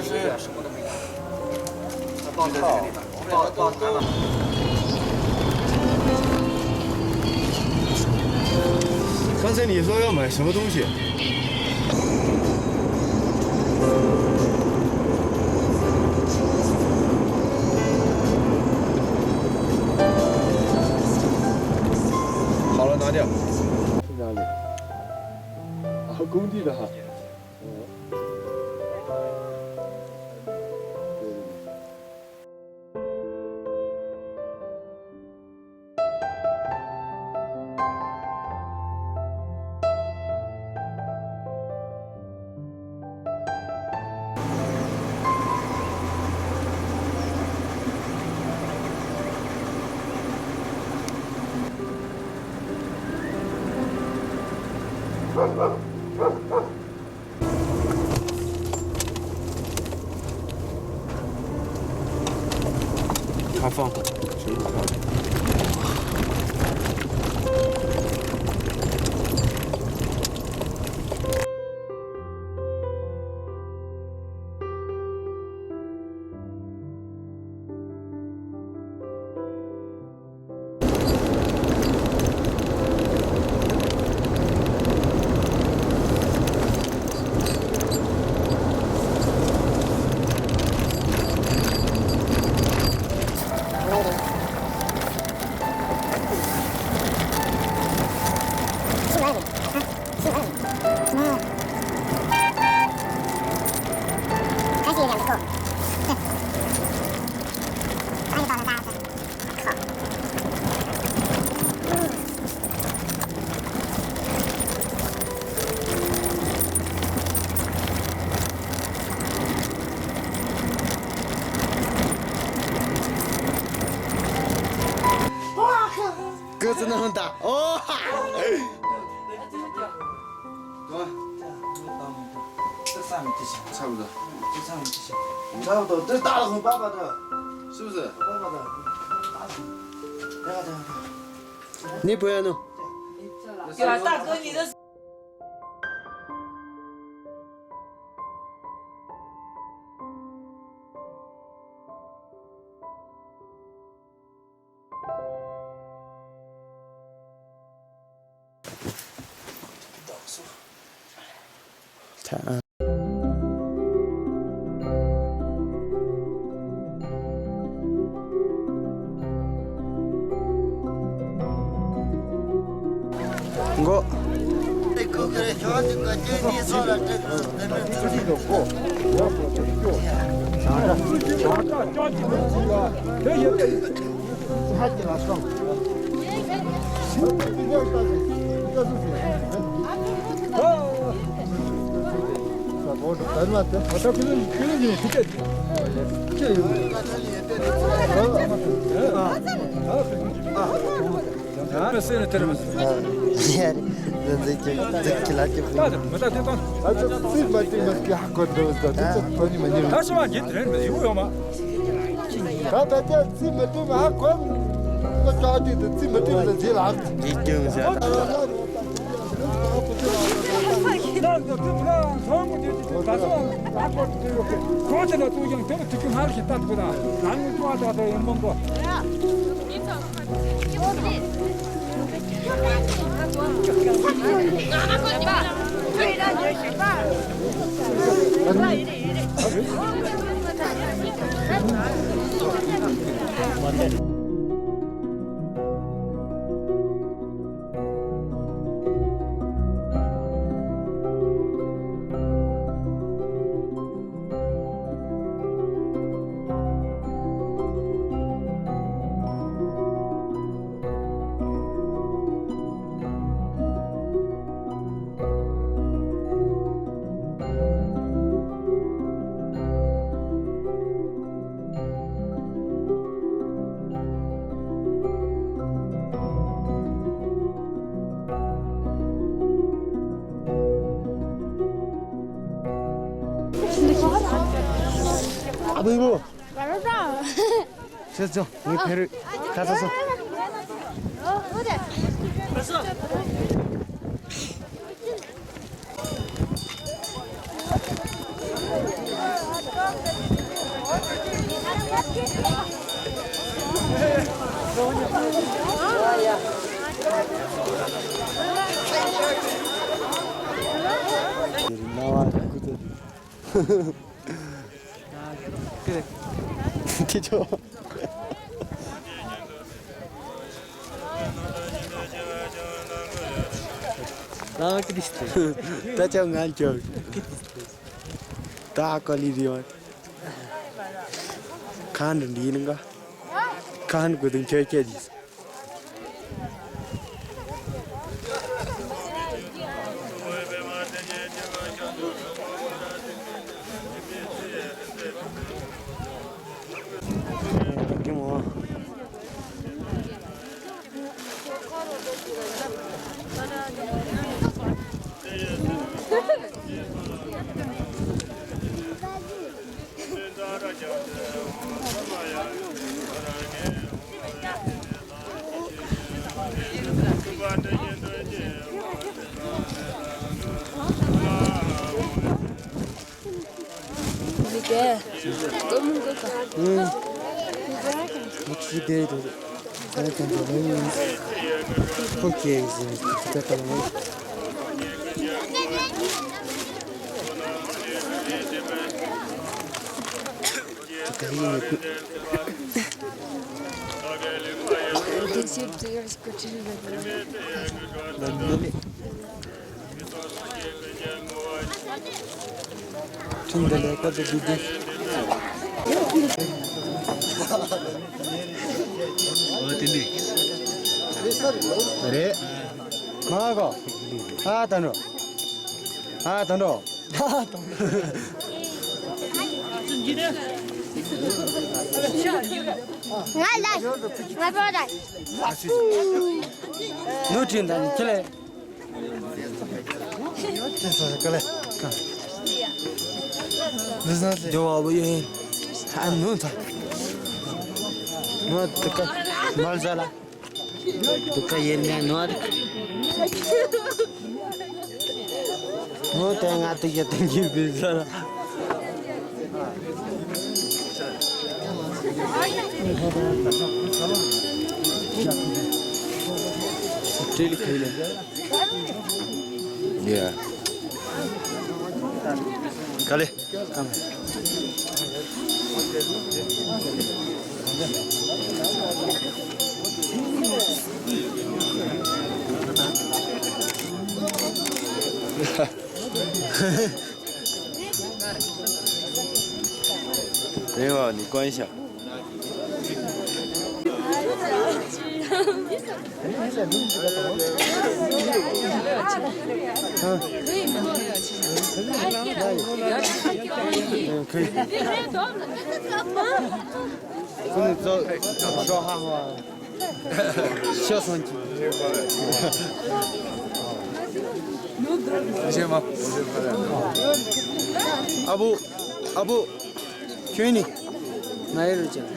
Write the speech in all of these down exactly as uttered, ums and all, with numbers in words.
是什么都没有。他放在这个地方，放放他们。刚才你说要买什么东西？好了，拿掉。去哪里？啊，工地的哈。 开放，全部开放。 ཀི་ཙི་ནང་ད། ཨོ། ཚ་བོ་དང་། འདི་ད་ལ་ཧོན་པ་པ་ད། སུ་ཟེར། པ་པ་ད། ད་ད་ད། ནི་བོ་ཡ་ནོ། ཡ་ད་ག་ནི་ད། མགོ། ཨ་བུ་མོ། ཁྱེད་ཚོ་ངའི་ཕེ་རུ་ཁ་ཚ་སོང་། དེ་ཆོ། ད་ཆོ་ང་ཆོ། ད་ཀོ་ལི་རི་ཡོད། ཁན་འདི་ནི་ག་ཁན་གོ་དུང་ཁྱོད་ཁྱེད་ཀྱིས། འོ་དེ་ནི། རེད། མ་གོ། ཨ་ད་འགྲོ། ཨ་ད་འགྲོ། ང་ལ་ང་པོ་ད། ནུ་ཁྲིན་ད་ནི་ཁྱེད་ལས། ཁྱེད་ཚོ་ཀ་ལས་ཀ། འདི་བཟང་སེ། ཇོ་བ་བུ་ཡིན། ཨ་ནུ་ད། ནུ་དུ་ཀ་མལ་ཟ་ལ། དུ་ཀ་ཡེ་ནས་ནུ་ཨ་དུ་ཀ། ནུ་དེ་ང་དུ་ཡེ་དུ་འགྱུར་བུ་ཟ་ལ། སྤྲེལ་ཁ་ཡིན། ཡ། ག་ལེ། ག་ལེ། རེ་བ་ནི་བཀོན་ཤག་ཨ་བུ། ཨ་བུ། ཁྱོད་ནི། ང་ཡི་རུ་ཅན།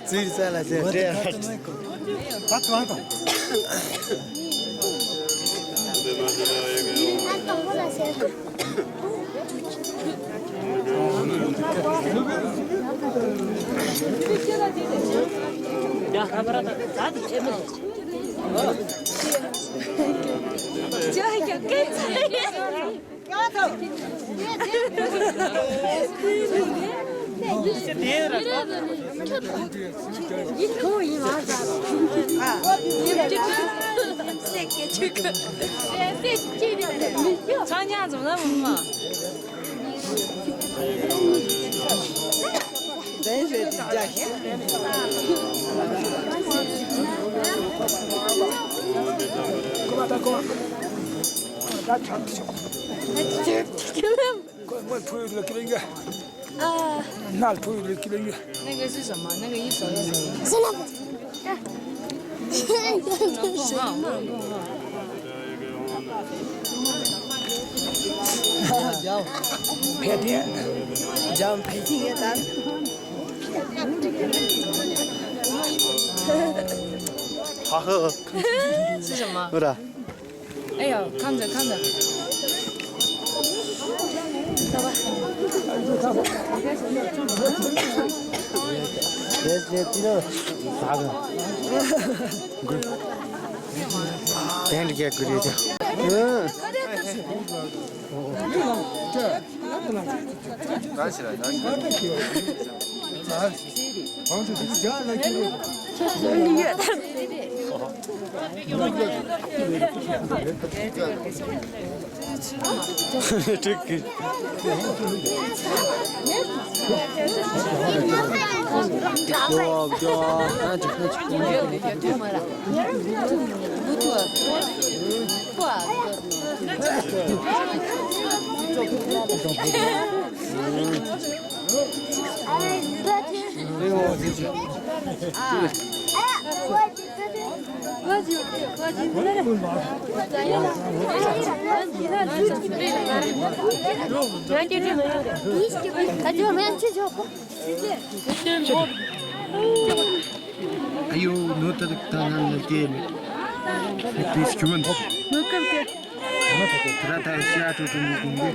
ཙིར་ས་ལ་ཟེར་ཏེ། ད་ཐུང་ཐུང་། ཁོས་མོའི་ཕུ་ཡུལ་ལ་ཁྱེར་ཡོང་གི། ཨ། ནལ་ཕུ་ཡུལ་ལ་ཁྱེར་ཡོང་གི། 那个是什么？那个一手一手。是那个。不能碰啊，不能碰啊。འཇམ་ཕེ་ཏེ། འཇམ་ཕེ་ཏེ་ངས་ད། ཧ་ཧ། ཅི་ཞིག་མ། ཨུ་ར། ཨེ་ཡོ། ཁམ་ཛ་ཁམ་ཛ། ཡེས་ཡེས། ཏི་རོ། ཧ་གི། གུ། དེ་འདྲ་གི་གུ་རེད་དེ། ཨ་ཡོ། ནོ་ད་ད་ང་ལ་དེ་དེ་སྐྱོན། ནོ་ཀམ་ཀེ། ད་ད་ཤ་ཏུ་ཏུ་མི་ཀུན་གི།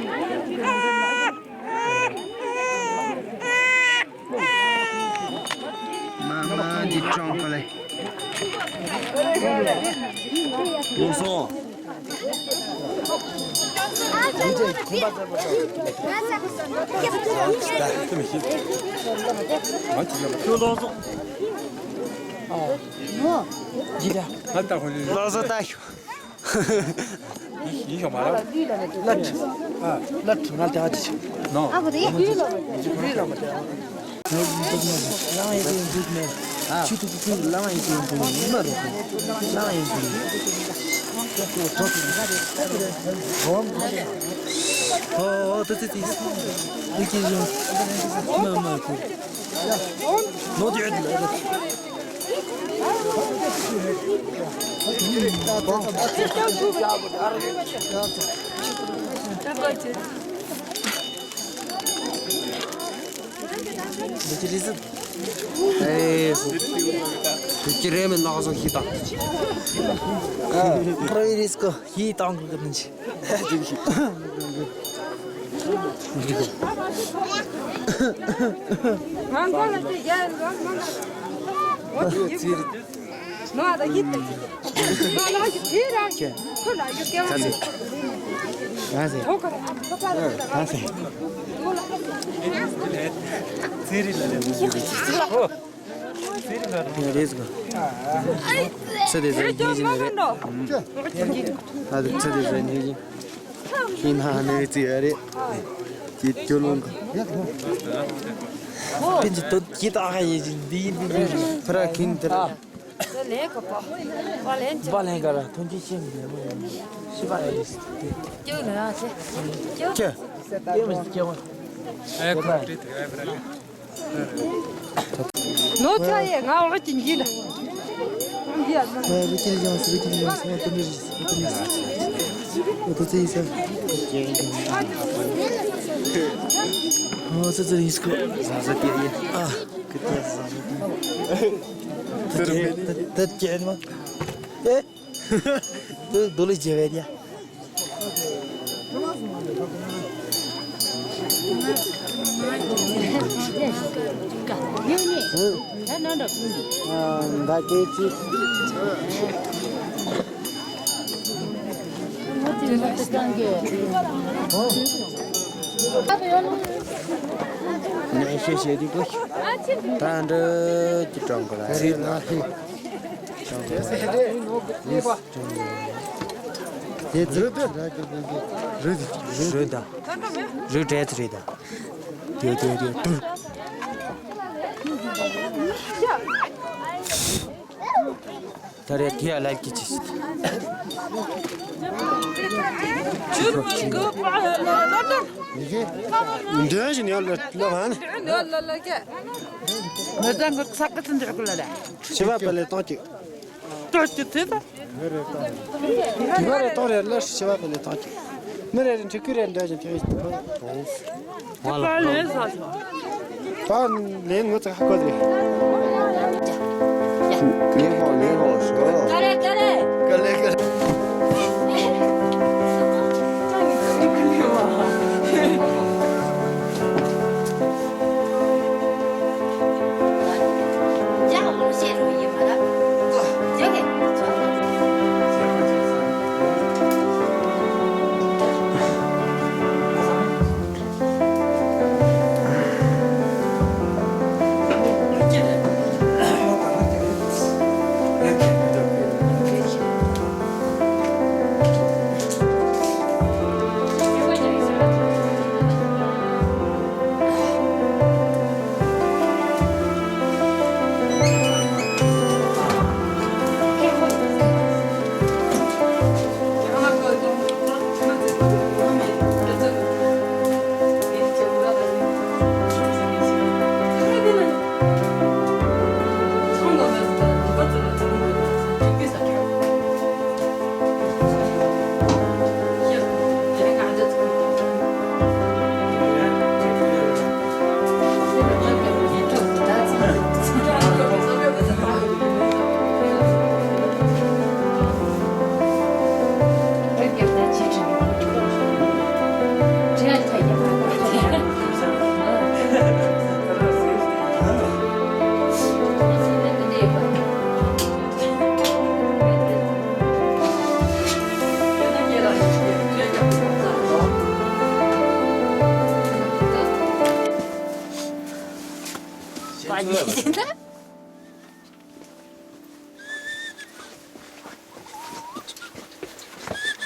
མ་མ་འདི་གྲོང་ཁོ་ལེ། ལོ་སོ། ལོ་སོ་ལྟ་ཞོག། ཡིན་ཤོག་མ་རེད། ལ་ཁྲི། ཨ། ལ་ཁྲི་ང་ལྟ་ཅི་ཆི། ནོ། ཨ་བུ་དེ་ཡིན་ལ་མ་ཏེ། ལ་མ་ཡིན་ཏེ་ཡིན་ཏེ་ཡིན། ཨ། ཆུ་ཏུ་ཏུ་ཏུ་ལ་མ་ཡིན་ཏེ་ཡིན་ཏེ་ཡིན་མ་རེད། ལ་མ་ཡིན་ཏེ་ཡིན། ཨོ་ཏུ་ཏུ་ཏུ། ཨི་ཀི་ཡོ། མ་མ་ཏུ། ནོ་ཏེ་ཡོད་ལ་རེད། འདི་ཅི་རེད་ཟེར། ཨེ། འདི་ཅི་རེད་མིན་ནག་བཟོ་ཞིག་དང་། ཨ། པྲོ་བི་རིས་ཀོ་ཞིག་དང་གི་མིན་ཅི། ང་ཁོ་ལ་ཅི་ཡ་ལ་མ་ན། ཨོ་ཅི་ཡིན། ནོ་ཨ་ད་ཡིད་དེ། ནོ་ནོ་ཡིད་དེ་རང་གི་ཁོ་ལ་ཡོད་སྐལ་བ་མེད། ག་ཟེ། ག་ཟེ། ཐོག་ཁར་ཐོག་ཁར་ག་ཟེ། ཙི་རི་ལ་ལེ་མི་ཤེས་ཀྱི་ཅི་ལ། ཡ་རེད་ཟེར་ག་ཚེ་དེ་ཟེར་ཉེ་ཅིག་ནི་རེད། ད་དེ་ཚེ་དེ་ཟེར་ཉེ་ཅིག་ཤིན་ཧ་ནེ་ཙི་ཡ་རེད། ཅི་ཅོ་ལོང་ག་ཕིན་ཅི་ཏོ་ཅི་ཏ་ཧ་ཡེ་ཅིག་འདི་འདི་འདི་ཕ་ར་ཁིན་ཏི་ར། ལེན་ག་པ། པ་ལེན་ཅི། པ་ལེན་ག་ར་ཐོན་ཅི་ཤེས་མི་ཉན་མོ་ཡོང་ཤི་པ་ར་ཡེ་སི། ཀྱུ་ལེན་ཨ་ཅེ། ཀྱུ། ཀྱུ་མི་ཀྱུ། ཨེ་ཁོ་ཏི་ཏི་ཨེ་བ་ར། ནོ་ཚ་ཡེ་ང་འོ་ཅིན་གྱི་ལ། རི་ཀི་ལི་ཡོངས་རི་ཀི་ལི་ཡོངས་ཨོ་ཏི་ནི་རི་ཨོ་ཏི་ནི་རི་ཨོ་ཏི་ཙི་ཡི་ས། ཨོ་ཙི་ཙི་ཡི་སྐོ། ཟ་ཟ་ཏི་ཡེ། ཨ། ཀི་ཏི་ཟ་ཟ་ཏི་ཡེ། ད་ད་ཀྱེ་མ། ཨེ། དུ་དུ་ལི་ཇེ་བེ་ར། ད་ཀེ་ཅི། ནས་ཤེས་ཤེས་དེ་གོ། ད་འདྲ་ཅི་གྲོང་གོ་ལ་རེད་ན། དེ་ཚོ་རུ་དང་རུ་འདྲེས་རེད་དང་། དེ་དེ་དེ་དུ། ད་རེས་དེ་ཡ་ལལ་གྱི་ཅི་ཞིག་འདོན་བཞིན་ཡོད་ལ་ལ་བ་ནི། མི་ཚང་གི་ས་ཀི་ཚི་འདོན་གི་ལ་ལ། ཤི་བ་པ་ལས་བཏང་གི། ཏོ་ཅི་ཚི་ད། དེ་བ་རེ་བཏང་རེ་ལ་ཤི་བ་པ་ལས་བཏང་གི། མི་རེ་རེ་འཁྲིད་ཁུལ་རེ་འདྲ་ཞིག་ཐོན་ཡོད། ད་ལན་ས་ས། ད་ལན་ངོ་ཚ་ཁ་གོ་རེད། ལན་ཧོ་ལན་ཧོ་ཤོ། ཀ་ལེ་ཀ་ལེ། ཀ་ལེ་ཀ་ལེ།